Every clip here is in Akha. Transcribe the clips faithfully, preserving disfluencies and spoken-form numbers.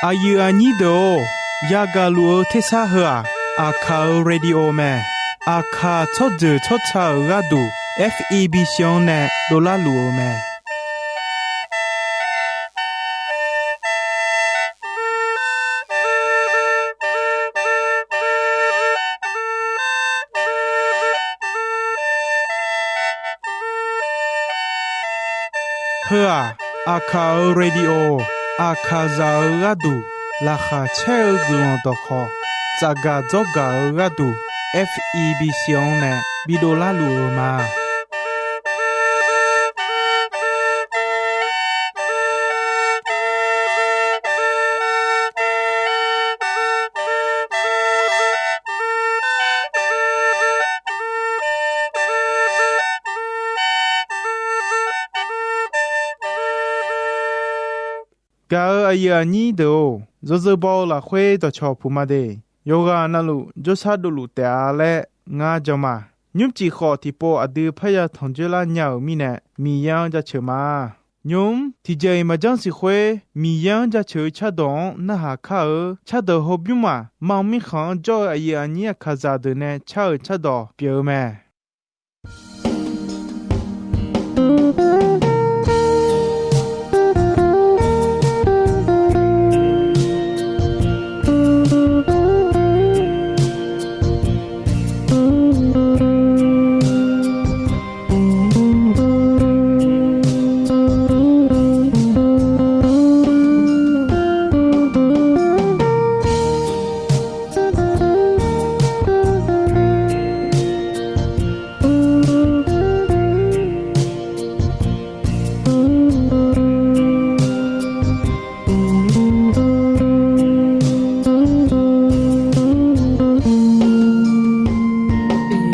Aqyuif aqnyir deuq-or, yagaq luf-eu tersar heu-aq, Aqkaq-euq radio mae. Aqkaq tsawrjeuq tsawrca-euq gharduq, F E B C-anr nae dovlar luf-eu mae. Heu-aq, Aqkaq-euq radio, Aqkaqzaq-euq gharduq laqkhaq caer-eu guiqlanq dawqkhawq, tsafgaq dzawrgaq-eu gharduq, F E B C-anr nae bidov larluf-eu ma. Gaq-euq aqyuif aqnyir deuq-or, yawzeu baw-eu lafkhoer dawqcawq puq ma de. Yawqghaq navluf jawrshar dovluf taef-a laer ngar jan ma. Nymrcif khawf tiqpov aqdui parya tanqjoer lar nya-euq mirnae, Miqyaer-anr jaceuq ma. Nymq-mr tiqjeq-iq maqjanr siq khoer, Miqyaer-anr jaceuq-eu cardawq-anr narhaq kar-eu. Cardawq hawbymr-aq, mar mirkhanq-anr jawr-eu aqyuif aqnyir Aqkaqzaq deuq nae car-euq cardawq pyeuf-eu mae.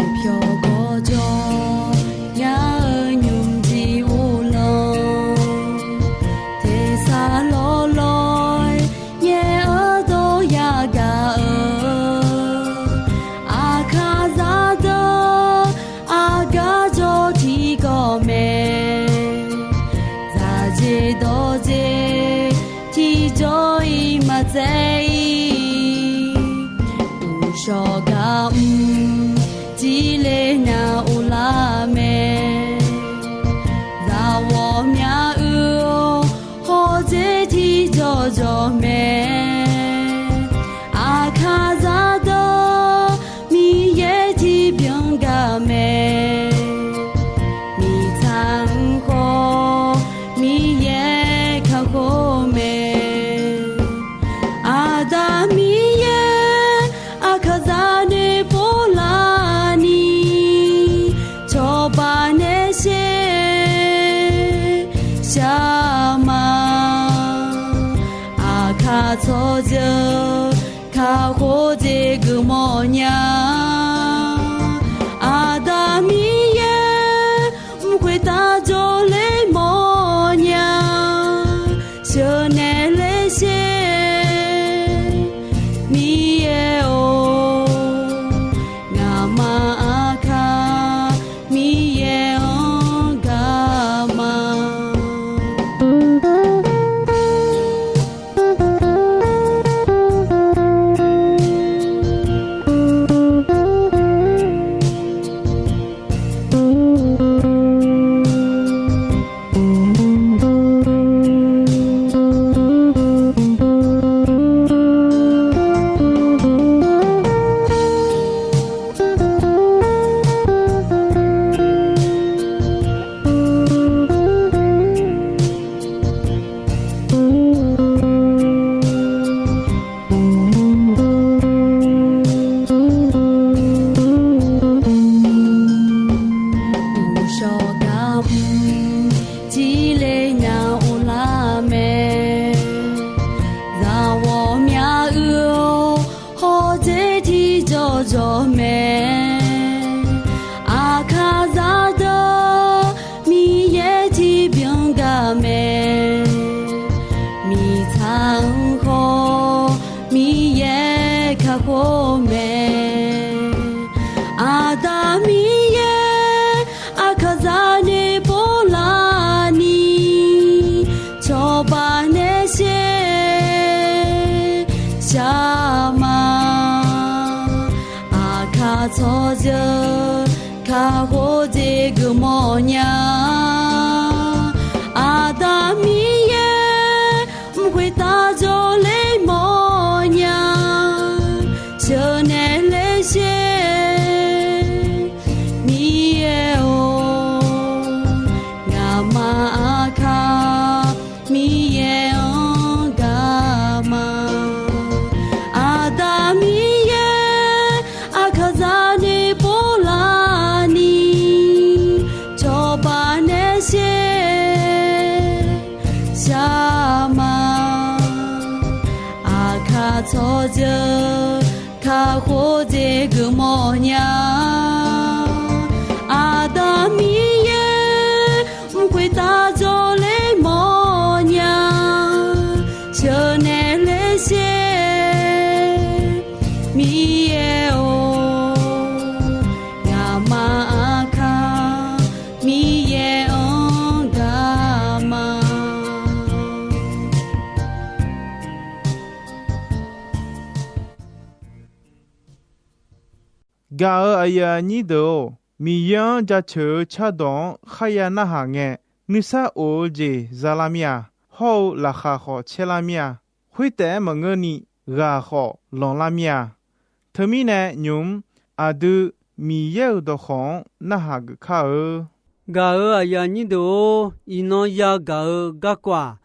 Oeqpyawq gawqjawq nya-eu nymrjiq uvlanq, tersar lawrlawr-aer nyaer-eu dawr yagaq-eu, Aqkaqzaq deuq aqgar jawr tiqkawv mae. Dzaqjeq dawqjeq tiqjawr-iq maqtsaev-ir, uqshawq gar mr tiqle nar uvlar mae. Zaqghawqmya uiq-awr hawdzer tiqjawq jawq mae. Aqkaqzaq deuq Miqyaer tiqbyan gar mae. Miqtsaq-anr khawf Miqyaer kakhof mae. Aqda Miqyaer Aqkaqzaq noeqpov larni, cawba nae sher shar ma. Aqkaq tsawrjeuq kakhof jeq geufmawf nya. Aqda Miqyaer mq khoertav jawrler mawfnya. Sheuqnaeq ler sher Miqyaer-or, ngaqma Aqkaq Miqyaer-anr gar ma. Ghofdzeq geufmawf nya. Aqda Miqyaer mq khoertav jawrler mawf nya. Sheuqnaeq ler sher Miqyaer-or, ngaqma aqkaq Miqyaer-anr gaq ma. Aqda Miqyaer aqkaq zaqnoeq pov lafni, cawba nae sher shar ma. Aqkaq tsawrjeuq kakhof dzeq geufmawf nya. Aqda Miqyaer mq khoertav jawrler mawf nya. Sheuqnaeq ler sher Miqyaer-or, ngaqma aqkaq Miqyaer-anr gaq ma. Gaq-euq aqyuif aqnyir deuq-or, Miqyaer-anr jaceuq-eu cardawq-anr kharya narhaq ngae, nuisar of-eu jeq za lar mir-a. Hawr-eu laqkhaq khawf caer lar mir-a. Khoertaef-aer maqngeurni ghaq khawf lanq lar mir-a. Teumirnae nymq-mr aqdui Miqyaer-euq dawqkawq-anr narhaq geuf kar-eu. Gaq-euq aqyuif aqnyir deuq-or, iqnan yagaq-eu garkawv-aq,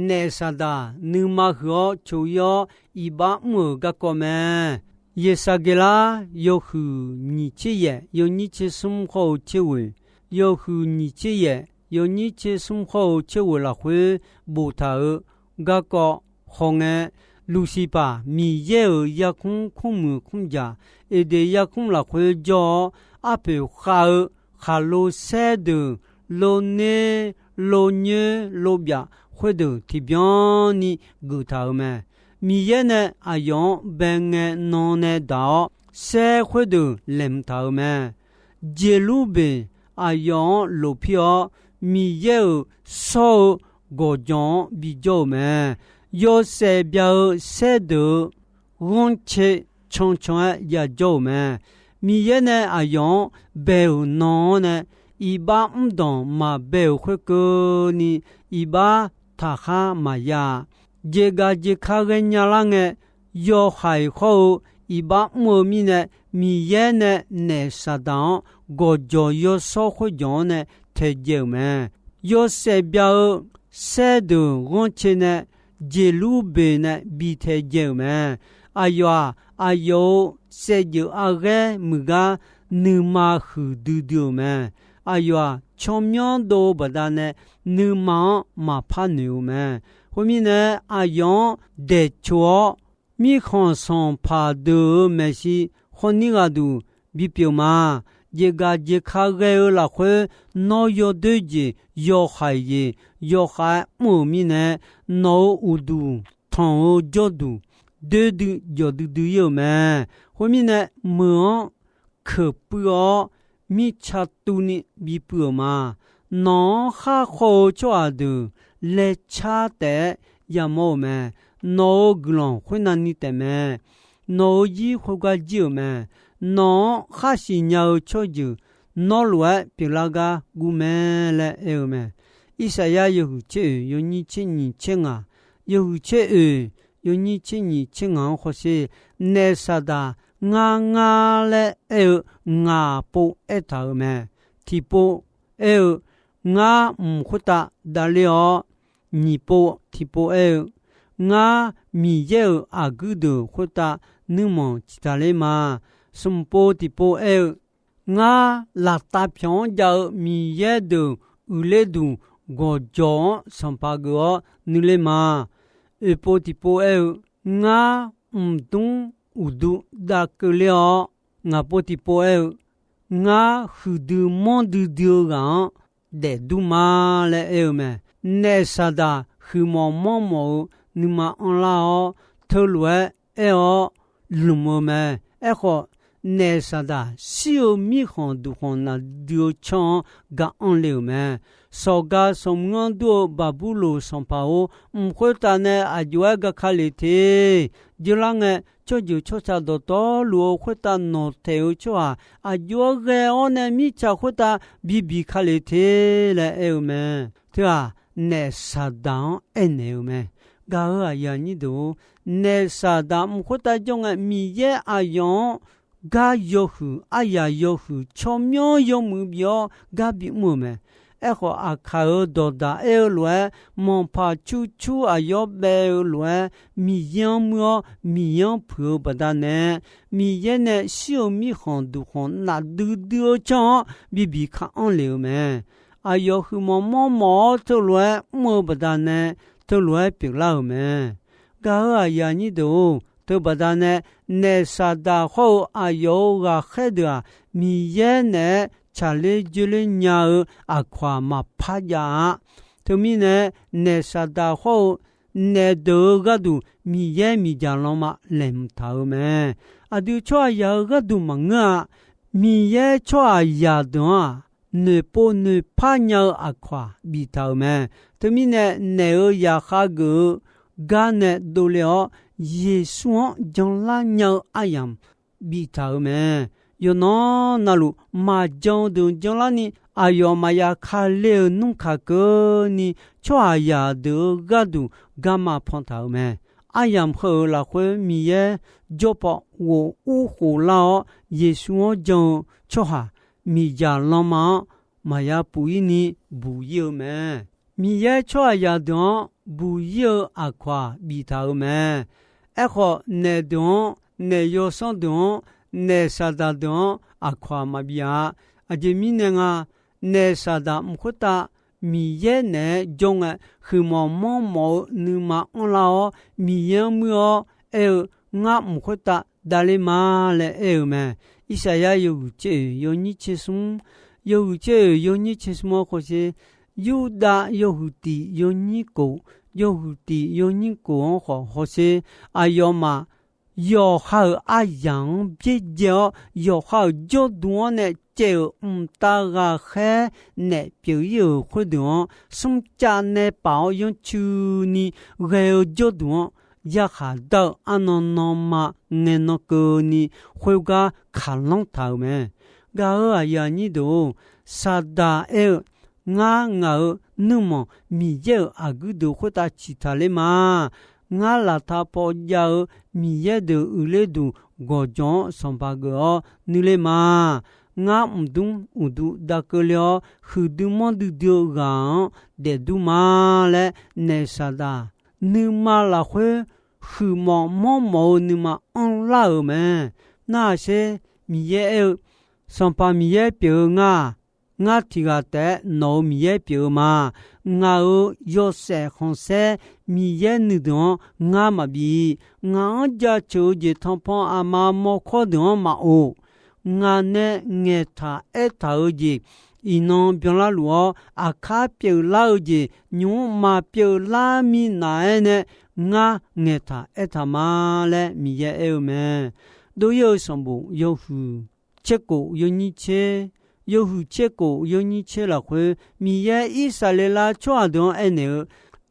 naef Saqdaq nuima huiq-awr coq-ir-awr iqbax mr-euq garkawv mae. Yeqsaqgeqlar yawhuiq nyiq tser yaef yawnyir tser smr khawr-eu tser ghoeq, yawhuiq nyiq tser yaef yawnyir tser smr khawr-eu tser ghoeq lafkhoer boftaq-euq garkawv hawngae, Luqsiqpaq Miqyaer-euq yarkmr kmrmuiq kmrjaq, Eqdeq yarkmr lafkhoer jawr-awr, arpoeq khav-eu khaqlo saer deuq, lo ner, lo nyoer, lo byaf khoerdeuq tiqbyan ni geuf taq-euq mae. Miqyaer nae aqyawf-anr bae ngae nan nae daq-awr, saer khoerdeuq laeqhmq taq-euq mae. Jeqlurbeq aqyawf-anr lofpir-awr, Miqyaer-euq shawr-eu gawqjawq-anr bijawr-euq mae. Yawshaef bya-eu saerdeuq-eu ghanrcae cancan-aer yajawr-euq mae. Miqyaer nae aqyawf-anr bae-euq nan-anr nae, iqbax mrdanq maqbae-euq khoerkeuvni, iqbax taqkhar maqya-a. Jeqgaq jeqka ghaenya lar ngae, yawhaiq khawr-eu iqbax mr-eu mirnae, Miqyaer nae naef Saqdaq-anr gawqjawq yawshawr khoerjawq-anr nae taedzae-euq mae. Yawshaef bya-eu saerdeuq ghanrcae nae jeqlur beq nae bi taedzae-euq mae. Aqyawf-aq, aqyawf-euq saevdzeuf arghaer muiqgar nuima huiqdui dui-euq mae. Aqyawf-aq, tsawrmyanr dov-eu baqdanae nuima-anr maqpar noeq-eu mae. Khoermirnae, aqyawf-anr daeqcoq-awr, mirkhanq sanqpaq deuq-euq maeqshi khawrnir ghaqduq bipyeuf ma. Jeqgaq jeqka ghae-eu lafkhoer, nawr yawdoer jeq yawhaiq jeq yawkhav-aer mr-euq mirnae, nawq-euq uqduq tanq-eu jawrduq doerdui jawqdui dui-ir-euq mae. Khoermirnae, meuq-anr keuq puiv-awr, mirtsa tuvni bipuiv-euq ma. Nawq-anr khar khawr-eu tsawrhaq deuq laecar taef-aer yamawr-euq mae. Nawq-euq guiqlanq khoernavni taefmae. Nawq-euq zir khoergar jir-euq mae. Nawq-anr khar siqnya-eu tsawrjeuq nawr lof-aer pyeuflar gar guv mae laer aer-eu mae. Irsaqyar yawhuiq tser oeq yawnyir tser nyiq tser ngaq, yawhuiq tser oeq yawnyir tser nyiq tser ngaq-anr hawsher. Naef Saqdaq ngar ngar laer aer-eu ngaq pov aertaq-euq mae. Tiqpov aer-eu, ngar mq khoertav davler-awr, nyiq pov tiqpov aer-eu, ngar Miqyaer-euq aqguir deuq khoertav nuirmanq ciqtaq ler ma. Smq pov tiqpov aer-eu, ngar laftav pyawq-anr jav-eu Miqyaer deuq uiqler duq gawqjawq-anr sanqpaq geuf-awr nuiler ma. Oeqpov tiqpov aer-eu, ngar mqdmr uqdu dav keuvler-awr, ngaqpov tiqpov aer-eu, ngar huiqdui manrdui dui-eu ghaq-anr daefdur ma laer aer-eu mae. Naef Saqdaq huiqmawf manrmawf-eu nuima anrlar-awr, teulof-aer aer-awr lmq-eu mae. Aerkhawf, naef saqdaq shir-eu mirkhanq duqkhanq nafdui-eu canr-anr ga anr le-euq mae. Sawqga sanqmq-anr dur-eu Baqburloq sanqpaq-or, mq khoertav nae aqjox-aer ga ka lef te. Jeurlar ngae, tsawrjeuq tsawrca dawqtawvluf-eu khoertav nawq taeq-eu tsawrhaq aqjox-aer ghae-awr nae mirtsaq khoertav bibiq ka lef te laer aer-eu mae. Teu-aq, naef saqdaq-anr aernaeq-eu mae. Gaq-euq aqyuif aqnyir deuq-or, naef saqdaq mq khoertav jawr ngae, Miqyaer aqyawf-anr gar yawhuiq, aryaq yawhuiq, tsawrmyanr yawmuiq bif-awr gar bimr-euq mae. Aerkhawf, aqkaq-euq dawqdaq aer-eu lof-aer, manqpaq cur cur aqyawf baef-eu lof-aer, Miqyaer-anr muir-awr Miqyaer-anr puiq-eu baqdanae, Miqyaer nae shir-eu mirkhanq duqkhanq nafdui dui-eu canr-anr bibiq ka anr lef-eu mae. Aqyawf huiqmawf manrmawf-awr teulof-aer mr-eu baqdanae, teulof-aer pyeuflar-euq mae. Gaq-euq aqyuif aqnyir deuq-or, teubaqdanae naef saqdaq hawr-eu aqyawf-euq ghaqkhaer deuq-aq, Miqyaer naeq-aer tsaqler joerler nya-eu aqkawq-aq maqpar jav-a. Teumirnae, naef saqdaq hawr-eu naef deuq-euq gharduq Miqyaer miqdzaq lanma laeqhmq taq-euq mae. Aqdui tsawrhaqzaq-euq gharduq maqngeur-a. Miqyaer tsawrhaqzaq deuq-anr-aq, noeqpov noeqpar nya-eu aqkawq-aq biftaq-euq mae. Teumirnae, naeq-euq zaqkhav geuf-eu gar nae dovle-awr, Yeqsur-anr janlar nya-eu aryamq biftaq-euq mae. Yawqnan navluf maqjan-eu deuq janlarni, aqyawf maqya kale-euq nmr kaq keuvni, tsawrhaqzaq deuq-euq gharduq garma pantaq-euq mae. Aryamq heu-euq lafkhoer Miqyaer jawr paw ghof ur khof lar-awr, Yeqsur-anr jan-eu tsawrhaq miqdzaq lanma-anr maqya puq-ir ni buq-ir-eu mae. Miqyaer tsawrhaqzaq deuq-anr buq-ir-eu aqkawq-aq biftaq-euq mae. Aerkhawf, naef deuq-anr, naef yawsanr deuq-anr, naef saqdaq deuq-anr aqkawq-aq maqbif-a. Aqjeq mirnae nga, naef saqdaq mq khoertav Miqyaer naeq-aer jawr ngae, huiqmawf manrmawf-eu nuima anrlar-awr, Miqyaer-anr muir-awr aer-eu, Ngar mq khoertav davler ma laer aer-eu mae. Irsaqyar yawhuiq tser oeq yawnyir tser smr, yawhuiq tser oeq yawnyir tser smr-anr hawsher, Yurdav yawhuiq tiq yawnyir kof, yawhuiq tiq yawnyir kof-anr khawf hawsher, aqyawfmaf yawqha-euq aryaq-anr byaerdzae-awr, yawqha-euq jawrduq-anr nae caev-euq mqtav ghaqkhaer naef pyeuf-ir-euq khoerdeuq-anr, smrcav nae paf-awr yanrcuini ghae-eu jawrduq-anr, yarkhaq dar-eu arnan nanma ngaenan keuvni khoergar kaqlanr taq-euq mae. Gaq-euq aqyuif aqnyir deuq-or, saqdaq aer-eu, Ngar ngaq-euq nuirmanq Miqyaer-euq aqguir deuq khoertav ciqtaq ler ma. Ngar laqta paw jav-eu Miqyaer deuq uiqler duq gawqjawq-anr sanqpaq geuf-awr nuiler ma. Ngar mqdmr uqduq dav keuvle-awr, huiqdui manrdui dui-eu ghaq-anr daefdur ma laer, naef saqdaq nuima lafkhoer huiqmawf manrmawf-eu nuima anrlar-euq mae. Narhaq sher, Miqyaer aer-eu, Sanqpaq Miqyaer pyeuf-eu ngar-aq, ngar tiq ghaq taef-aer nawq-euq Miqyaer pyeuf-eu ma. Ngaq-euq yawshaef khanqsaer Miqyaer nuideuq-anr ngar maqbif. Ngaq-anr jaceuq-eu jeq tanqpanq aqma mawrkawr deuq-anr maqof. Ngaq nae ngaeqtaq aertaq-eu jeq iqnan byanlar luf-awr, aqkar pyeuflar-eu jeq nymq-mr maqpyeuf lar minav-aer nae ngar ngaeqtaq aertaq ma laer Miqyaer aer-eu mae. Dov-ir-eu sanqbof yawhuiq tser kof yawnyir tser, yawhuiq tser kof yawnyir tser lafkhoer, Miqyaer Irsaqleqlav tsawrhaq deuq-anr aernaeq-eu,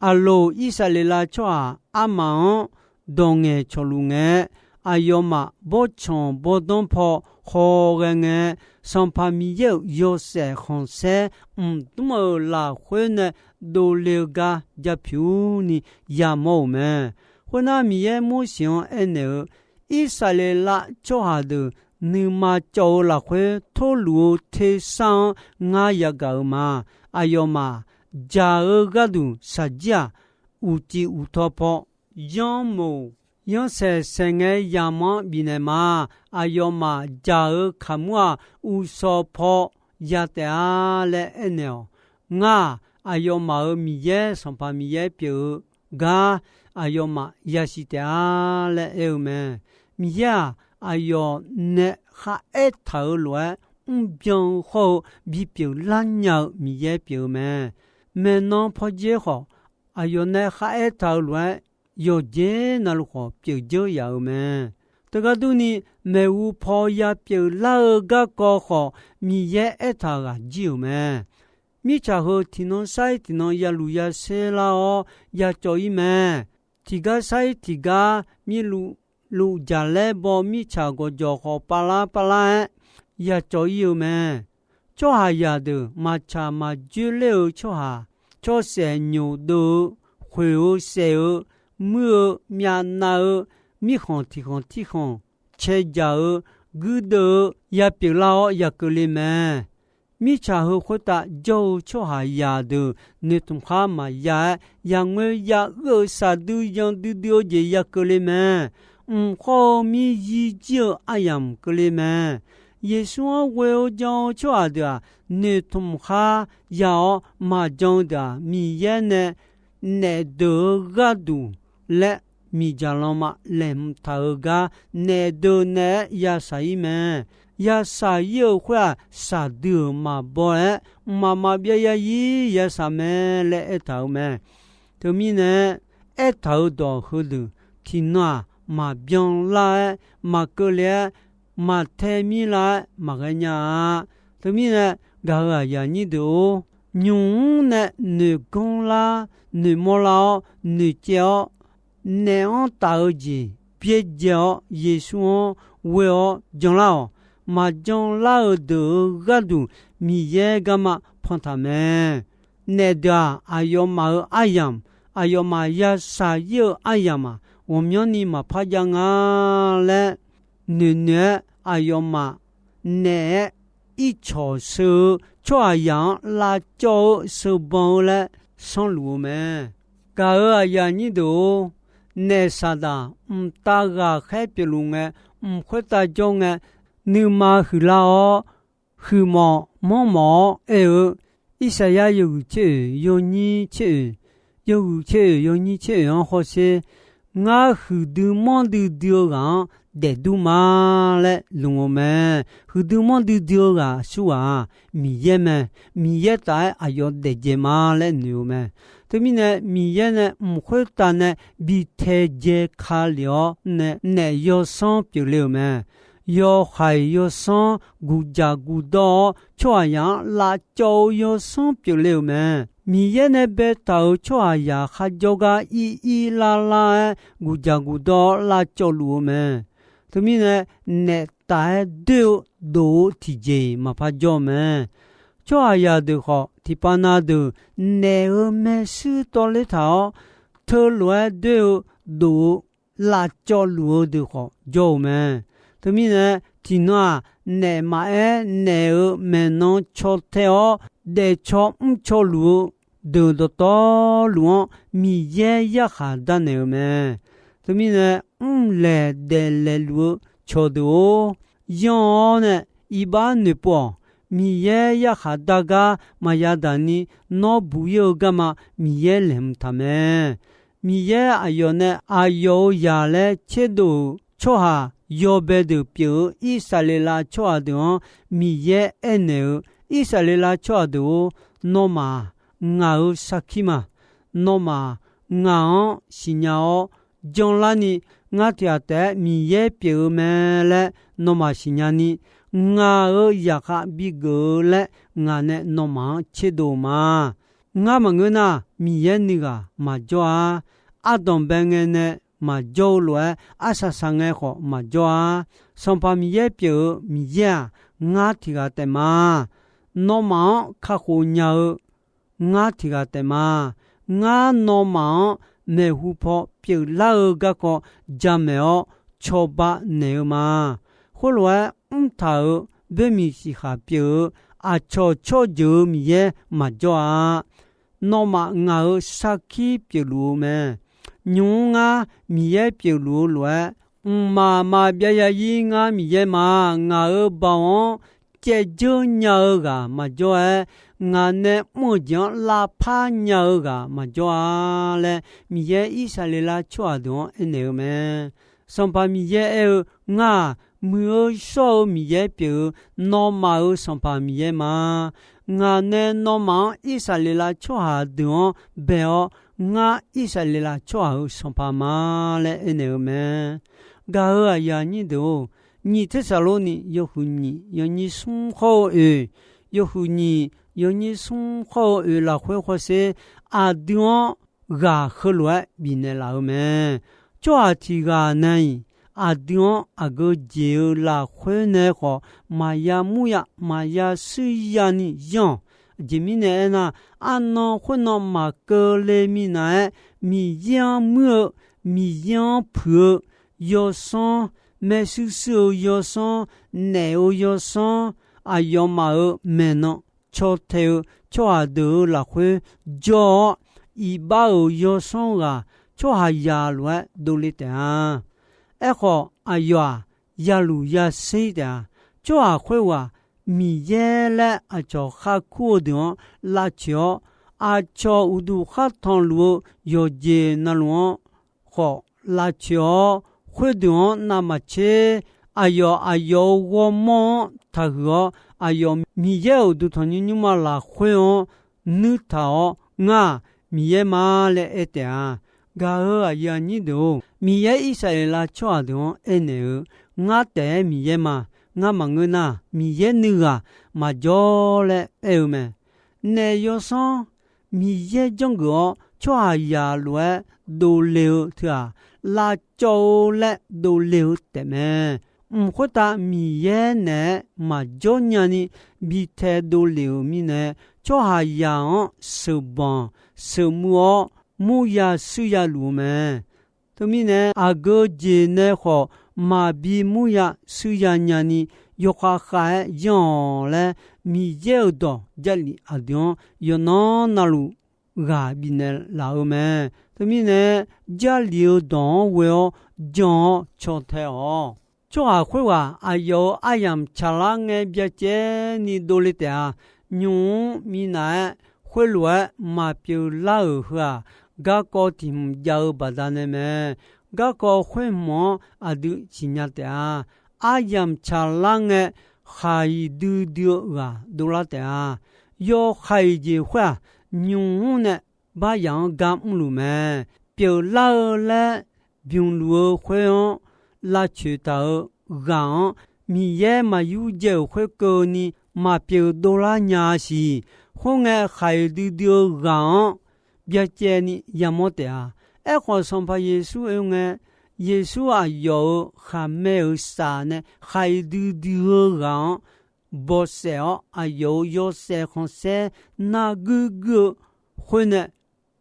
Aqloq Irsaqleqlav tsawrhaq armaf-anr dawq ngaeq cawqluf ngae, aqyawfmaf bawrtsanq bawrdanr paw hawghae ngae, Sanqpaq Miqyaer-euq yawshaef khanqsaer mqdmr-euq lafkhoer nae dovle-eu gar ja pyeuf-ur ni yamawr-euq mae. Khoernar, Miqyaer Morseq-anr aernaeq-eu, Irsaqleqlav tsawrhaq deuq nuima cawv-eu lafkhoer, torluf-eu tersar-anr ngar yagaq-euq ma. Aqyawfmaf jaq-eu gharduq shaqjir-aq, uqcif uqtaw paw yanrmoq yanrsaeq saeq ngae yamq-anr bifnaeq ma. Aqyawfmaf jaq-eu kaqmur-aq, uqshawq paw ya taef-a laer aernaeq-awq. Ngar-aq, aqyawfmaf-euq Miqyaer, Sanqpaq Miqyaer pyeuf-eu gar aqyawfmaf yasiq taef-a laer aer-eu mae. Miqyaer-aq, aqyawf nae kharaer taq-euq lof-aer mrbyan-eu hawr-eu bipyeuf lar nya-eu Miqyaer pyeuf-eu mae. Maeqnan pawdzer khawf, aqyawf nae kharaer taq-euq lof-aer yawqjeq navluf khawf pyeuf dzeur yaf-euq mae. Teugar durni, maeqhu paw yapyeuf lar-eu garkawv khawf, Miqyaer aertaq-euq ghaq jir-euq mae. Mirtsaq heu tiqnan sair tiqnan yaluf yaser lar-awr yacawv ir mae. Tiqgar sair tiqgar mirluf luf jaqlaer baw mirtsaq gawqjawq khawf pavlar pavlar-aer yacawv ir-eu mae. Tsawrhaqzaq deuq maqtsaq maqjoer ler-eu tsawrhaq, cawshaef nyoq deuv-eu, khoeq-eu saef-eu, muir-eu myavnav-eu, mirkhanq tiqkhanq tirkhanq caejaq-eu, guirdeuv-eu yapyeuf lar-awr yakeuvle mae. Mirtsaq heu khoertav jawr-eu tsawrhaqzaq deuq noeqtmq khar maqya-aer, yaqngoer yauir-eu saqdui yan duidui-eu jeq yakeuvle mae. Mq khawr-eu mirzir jir-eu aryamq keuvle mae. Yeqsur-anr ghoe-eu jan-eu tsawrhaq deuq-aq, noeqtmq khar ya-awr maqjan-eu deuq-aq, Miqyaer nae naef deuq-eu gharduq laer miqdzaq lanma laeqhmq taq-euq gar naef deuq naeq-aer yashaq ir mae. Yashaq ir-euq khoer-aq, saqdui-euq maqbaw-aer, mqmaq maqbyav yazir yashaq mae laer aertaq-euq mae. Teumirnae, aertaq-euq dawq heudeuq tiqnan-aq, maqbyan lar-aer, maqkeuvle-aer, maqtae mir lar-aer maqghae nya-a. Teumirnae, gaq-euq aqyuif aqnyir deuq-or, nymq mr nae noeqganr lar, noeqmawr lar-awr, noeqcaev-awr, naef-anr taf-eu jeq byaerdzae-awr, Yeqsur-anr ghoe-awr janlar-awq. Maqjan lar-euq deuq-euq gharduq Miqyaer garma pantaq mae. Naef deuq-aq, aqyawfmaf-euq aryamq, aqyawfmaf yashaq ir-eu aryamq-aq, ghawqmyanrni maqpar jav nga laer noeqnoeq-aer, aqyawfmaf naef-aer ircawq sheu-eu tsawrhaqzaq-anr lavcawv-eu sheuban-eu laer sanrluf-eu mae. Gaq-euq aqyuif aqnyir deuq-or, naef saqdaq mqtav ghaqkhaer pyeufluf ngae, mq khoertav jawr ngae, nuima huiqlar-awr, huiqmawf manrmawf-awr aer-eu, Irsaqyar yawhuiq tser oeq yawnyir tser oeq, yawhuiq tser oeq yawnyir tser oeq-anr hawsher, ngar huiqdui manrdui dui-eu ghaq-anr daefdur ma laer lmq-eu mae. Huiqdui manrdui dui-eu ghaq aqsur ghaq-aq, Miqyaer mae. Miqyaer taf-aer aqyawf daefdzae ma laer noeq-eu mae. Teumirnae, Miqyaer nae mq khoertav nae bi taedzae kalef-awr nae naef yawsanr pyeufle-euq mae. Yawhaiq yawsanr guqjaq guqdawr-awr, tsawrhaqzaq-anr lavcawv-eu yawsanr pyeufle-euq mae. Miqyaer nae baetaq-euq tsawrhaqzaq kharjawr gar ir ir lar lar-aer guqjaq guqdawr-awr lavcawv luf-eu mae. Teumirnae, naef taf-aer doer-eu dof-eu tiqjeq-iq maqpar jawr-eu mae. Tsawrhaqzaq deuq khawf, tiqpav na deuq naef-euq maershuir tawv ler taq-awr, teulof-aer doer-eu dof-eu lavcawv luf-eu deuq khawf jawr-eu mae. Teumirnae, tiqnan-aq, naef maqaer, naef-euq maeqnan caw tae-awr daefcaw mrcaw luf-eu deuq dawqtawvluf-anr Miqyaer yarkhaq darnaeq-eu mae. Teumirnae, mrlaeq daeflaeq luf-eu cawqdeuq-or, yanr-awr nae iqbax noeqpov-awq. Miqyaer yarkhaq dar gar maqya daq ni, nawr buq ir-eu garma Miqyaer laeqhmq taq mae. Miqyaer aqyawf nae aqyawf-euq zaq laer tserdov-euq tsawrhaq yawbae deuq pyeuf-eu Irsaqleqlav tsawrhaq deuq-anr Miqyaer aernaeq-eu, Irsaqleqlav tsawrhaq deuq-or, nawmaf-aq, ngaq-euq sarkir ma. Nawmaf ngaq-anr siqnya-awr janlarni, ngar tiq ghaq taef-aer Miqyaer pyeuf-eu mae laer nawmaf siqnya ni, ngaq-euq zaqkhav bigeuf-eu laer ngaq nae nawmaf-anr tserdov-eu ma. Ngar maqngeur nar, Miqyaer nuighaq maqjawr-a. Ardanqbae ngae nae maqjawr-eu lof-aer, arsaq saq ngae khawf maqjawr-a. Sanqpaq Miqyaer pyeuf-eu Miqyaer-aq, ngar tiq ghaq taef ma. Nawmaf-anr kakhof nya-eu ngar tiq ghaq taef ma. Ngar nawmaf-anr maeqhu paw pyeuflar-eu garkawv jamaeq-awr cawba naeq-eu ma. Khoerlof-aer mrtaq-euq boermiq siqkhaq pyeuf-eu aqcawq tsawrjeuq-eu Miqyaer maqjawr-a. Nawmaf ngaq-euq sarkir pyeufluf-eu mae. Nymq-mr ngar Miqyaer pyeufluf-eu lof-aer, mqmaq maqbyav yazir ngar Miqyaer ma. Ngaq-euq baoq-anr caevdzeur nya-eu ghaq maqjawr-aer, ngaq nae mr-euq jeq-anr lavpar nya-eu ghaq maqjawr-a laer, Miqyaer Irsaqleqlav tsawrhaq deuq-anr aernaeq-eu mae. Sanqpaq Miqyaer aer-eu, Ngar-aq, muiq-eu shawr-eu Miqyaer pyeuf-eu, nawmaf-euq Sanqpaq Miqyaer ma. Ngaq nae nawmaf-anr Irsaqleqlav tsawrhaq deuq-anr bae-awr, Ngar Irsaqleqlav tsawrhaq-euq Sanqpaq ma laer aernaeq-eu mae. Gaq-euq aqyuif aqnyir deuq-or, nyiq Tersaqlorni yawhuiq nyiq yawnyir smr khawr-eu oeq, yawhuiq nyiq yawnyir smr khawr-eu oeq lafkhoer hawsher, aqdui-anr ghaq heulof-aer bifnaeq laf-eu mae. Tsawrhaq tiq ghaq na-iq, aqdui-anr aqgeu jeq-eu lafkhoer nae khawf maqya murya maqya shuirya ni yanr-awq. Aqjeq mirnae aernar, arnan khoernan maqkeuvle minav-aer, Miqyaer-anr muir-eu, Miqyaer-anr puiq-eu yawsanr, maershuir shuir-eu yawsanr, naef-eu yawsanr, aqyawfmaf-euq maeqnan caw tae-eu tsawrhaq deuq-euq lafkhoer jawr-awr, iqbax-euq yawsanr ghaq tsawrhaqzaq lof-aer dovle taef-a. Aerkhawf, aqyawf-aq, yaluf yaser-ir taef-a. Tsawrhaq khoerghaq Miqyaer laer aqcawq kharkur-eu deuq-anr lavtsoeq-awr, aqcawq uqduq khartanq luf-eu yawqjeq navluf-anr khawf lavtsoeq-awr, khoerdeuq-anr navmaqtser aqyawf aqyawf-euq ghawrmawr-anr taqhuiq-awr, aqyawf Miqyaer-euq uqduq tanqnymr nymrma lafkhoer-anr nuirtaq-awr, Ngar-aq, Miqyaer ma laer aer taef-a. Gaq-euq aqyuif aqnyir deuq-or, Miqyaer Irsaqleqlav tsawrhaq deuq-anr aernaeq-eu, Ngar taef-aer Miqyaer ma. Ngar maqngeur nar, Miqyaer nuighaq maqjawr laer aer-eu mae. Naef yawsanr Miqyaer janrgeuf-awr tsawrhaqzaq lof-aer dovle-eu teu-aq, lavcawv-eu laer dovle-eu taefmae. Mq khoertav Miqyaer naeq-aer maqjawr nyani bi tae dovlef-euq mirnae, tsawrhaqzaq-anr sheuqbanq sheuqmuv-awr murya shuirya luf-eu mae. Teumirnae, aqgeu jeq nae khawf maqbi murya shuirya nyani yawkhav khav-aer yanr-awq laer, Miqyaer-euq dawq Jarlif aqdui-anr yawqnan navluf ghaq bifnaeq laf-eu mae. Teumirnae, Jarlif-eu dawq-anr ghoe-awr jan-awr caw tae-awq. Tsawrhaq khoerghaq aqyawf-euq aryamq tsaqlar ngae byacaevni dovle taef-a. Nymq-mr minav-aer khoerlof-aer maqpyeuf lar-euq heu-aq, garkawv tiq hmq jav-eu baqdanae mae. Garkawv khoer hmq-anr aqdui siqnya taef-a. Aryamq tsaqlar ngae, khaq-iq duidui-eu ghaq dovlar taef-a. Yawkhav-iq jeq khoer-aq, nymq-mr nae baryaf-anr gar mrluf mae. Pyeuflar-eu laer bymq luf-eu khoer-anr lavcoeq taq-euq ghaq-anr, Miqyaer maqyur dzae-euq khoerkeuvni maqpyeuf dovlar nya-a siq. Khoerngae, khaq-iq duidui-eu ghaq-anr byacaevni yamawr taef-a. Aerkhawf, Sanqpaq Yeqsur oe ngae, Yeqsur aqyawf-euq khaqmae-euq saf nae khaq-iq duidui-eu ghaq-anr bawsaef-awr, aqyawf-euq yawshaef khanqsaer narguir guir-eu khoer nae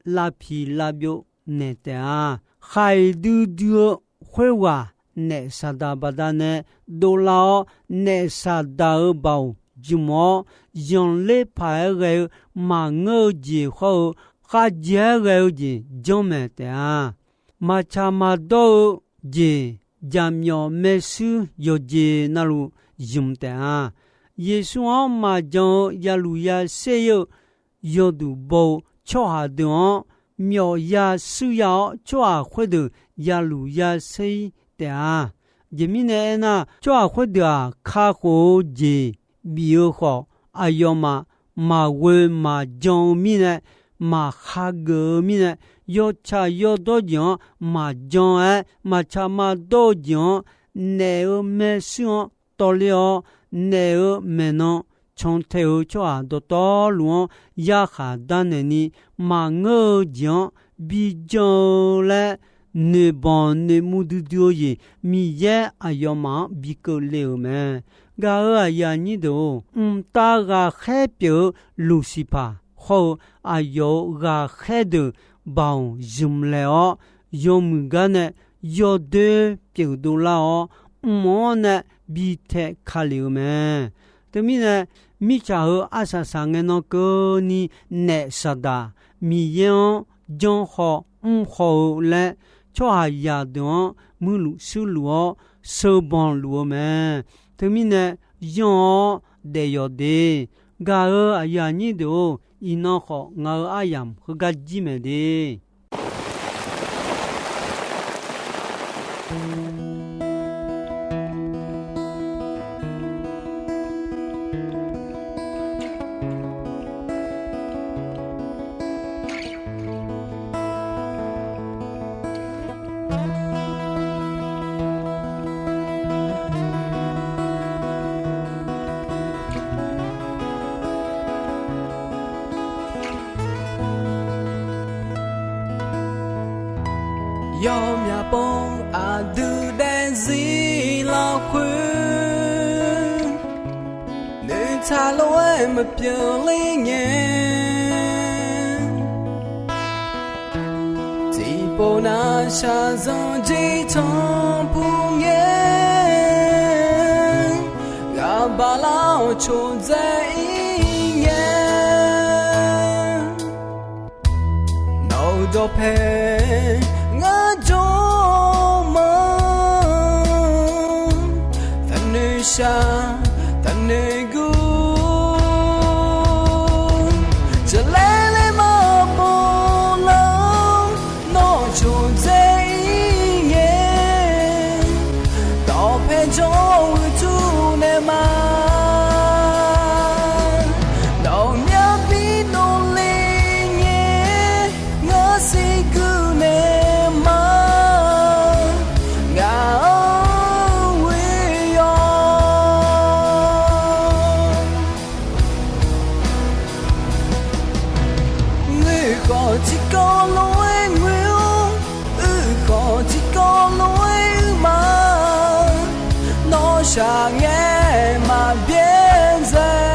lavpiq lavbyov naeq taef-a. Khaq-iq duidui-eu khoerghaq naef Saqdaq baqdanae dovlar-awr, naef Saqdaq-euq baoq jmq-awr, zanqler paq-aer ghae-eu maqngeur-eu jeq hawr-eu, khavjeq-aer ghae-eu jeq janrmaeq taef-a. Maqtsaq maqdawr-eu jeq jaqmyawf maershuir yawqjeq navluf zmq taef-a. Yeqsur-anr maqjan-eu yaluf yaser-ir-eu yawduq baw-eu tsawrhaq deuq-anr, myawf ya shuir ya-awr, tsawrhaq khoerdeuq yaluf yaser-ir taef-a. Aqjeq mirnae aernar, tsawrhaq khoerdeuq-aq, kakhof-eu jeq bif-eu khawf, aqyawfmaf maqghoe maqjan-eu mirnae, maqkhageuf-eu mirnae, yawtsaq yawdawr jeq-anr maqjan-aer, maqtsaq maqdawr-eu jeq-anr naef-eu maershuir-anr tawvler-awr, naef-euq maeqnan cantae-eu tsawrhaq dawqtawvluf-anr yarkhaq darnaeq ni, maqngeur-eu jeq-anr bijan-eu laer, noeqbanq noeqmuv duidui-eu jeq Miqyaer aqyawfmaf-anr bi keuvle-euq mae. Gaq-euq aqyuif aqnyir deuq-or, mqtav ghaqkhaer pyeuf-eu Luqsiqpaq hawr-eu aqyawf-euq ghaqkhaer deuq baoq zmq laeq-awr, yawmuiq gar nae yawdoer pyeuf dovlar-awr, mq-anr nae bi tae ka lef-eu mae. Teumirnae, mirtsaq heu arsaq saq ngae nan keuvni naef Saqdaq Miqyaer-anr janr haw mr haw-eu laer, tsawrhaqzaq deuq-anr muirluf shuirluf-awr sheubanq luf-eu mae. Teumirnae, yanr-awr daef yawq de. Gaq-euq aqyuif aqnyir deuq-or, iqnan khawf ngaq-euq aryamq heugar jir maeq de. Yawmyaq pov aqdui daefzir lafkhoer, noeqtaq lof-aer maqpyeuf ler ngae, tiqpov nav shaqzanq jir tanqpuq ngae, ghaq baqlar-awq coqdzae ir ngae. Nawq-euq dawqpae ngar jawr ma, taqnoeq shaq taqnoeq gur, jaqlaer laer maqpov lar, nawr coqdzae ir ngae, dawqpae jawr-eu tur nae ma, nawq myavbi dovle ngae, ngar siqguir nae ma, ngaq-anr ghoe-awq. Ngoeqkhawf tiqkawv lof-aer ngoeq-awr, uiqkhawf tiqkawv lof-aer uiq ma. Nawr shaqngae maqbyaer dzae,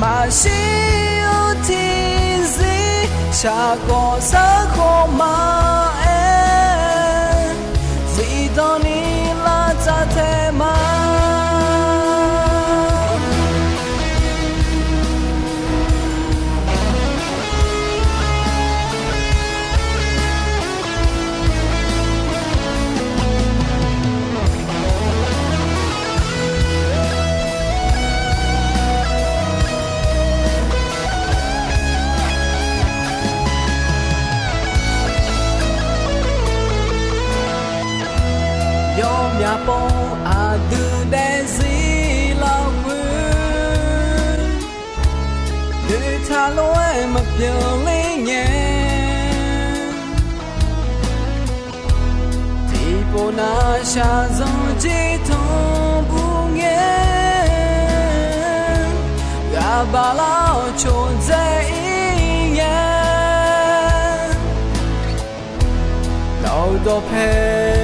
maqshir-eu tiqzir shaqkhawf sarkhawf maqaer, zifdan ni lavtsaf tae ma. Yawmyaq pov aqdui daefzir lafkhoer, noeqtaq lof-aer maqpyeuf ler ngae, tiqpov nav shaqzanq jir tanqpuq ngae, ghaq baqlar-awq coqdzae ir ngae. Nawq-euq dawqpae